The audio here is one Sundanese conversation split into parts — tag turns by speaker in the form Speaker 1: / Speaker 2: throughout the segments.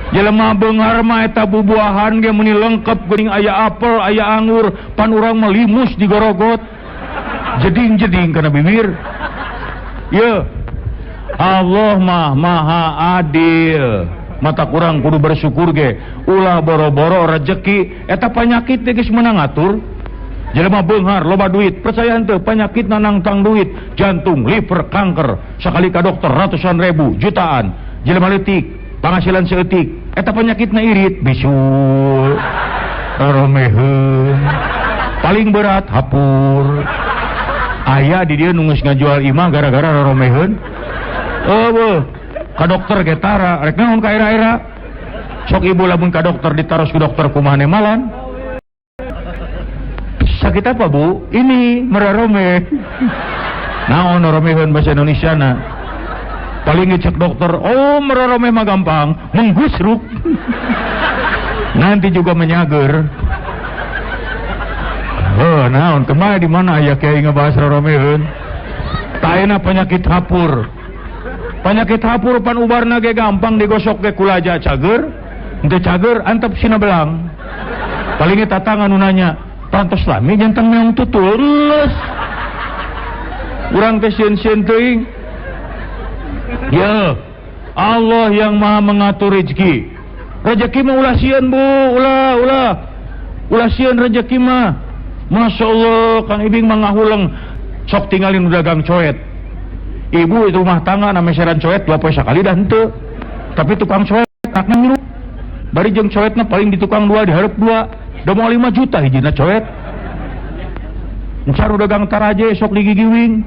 Speaker 1: Jelema beunghar mah eta bubuahan ge meuni lengkep geuning aya apel, aya anggur, pan urang mah limus digorogot. Jeding-jeding kana bibir. Ye. Allah mah maha adil. Mata kurang kudu bersyukur ge. Ulah boro-boro rejeki eta panyakit teh geus meunang ngatur. Jelema beunghar loba duit, percaya henteu panyakit nangtang duit, jantung, liver, kanker, sakali ka dokter ratusan ribu, jutaan. Jelema leutik, penghasilan seeutik, eta penyakitna irit, bisul, romeheun, paling berat hapur. Aya di dieu nu geus ngajual imah gara-gara roromeheun. Eueuh, ka dokter ge tara, rek naon ka era-era. Sok ibu lamun ka dokter ditaros ku dokter kumaha nemalan. Sakit apa bu? Ini merarome. Naon roromeheun bahasa Indonesia na? Paling ngecek dokter, oh merarome mah gampang, menggusruk. Nanti juga menyager. Oh, naon kemana di mana aya kiai ngebahas roromeheun? Taena penyakit hapur. Penyakit hapur pan ubarna ge gampang digosok ge kulaja cager, henteu cager antep sina belang. Paling tatangan nu nanya, pantes lami jantan meong tutul geus. Urang teh sieun-sieun teuing. Ya, Allah yang maha mengatur rezeki. Rezeki mah ulah sieun bu, ulah, ulah. Ulah sieun rezeki mah. Masya Allah, Kang Ibing mah ngahuleng. Sok tinggalin dagang coet. Ibu itu rumah tangga namanya seran coet 2 poe sakali dah henteu. Tapi tukang coet anakna milu. Bari jeung coetna paling di tukang 2 dihareup 2. Da moal 5 juta hijina coet. Encar dagang taraje sok digigiwing.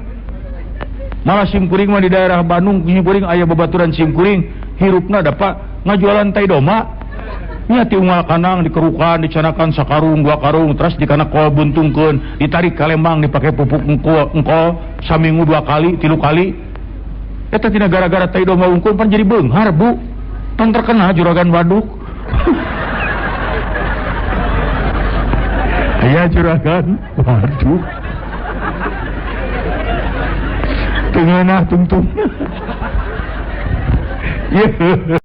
Speaker 1: Malah simkuring mah di daerah Bandung simkuring aya babaturan simkuring hirupna dapat ngajualan tai doma. Nya ti unggal kanang dikerukan dicanakan sakarung 2 karung terus dikana kol buntungkeun ditarik ka Lembang dipake pupuk engkol saminggu 2 kali 3 kali. Eta tina gara-gara tai doma unggul pan jadi beunghar bu. Pan terkenal juragan waduk. Aya juragan waduk. Tengenah tungtung. Ye.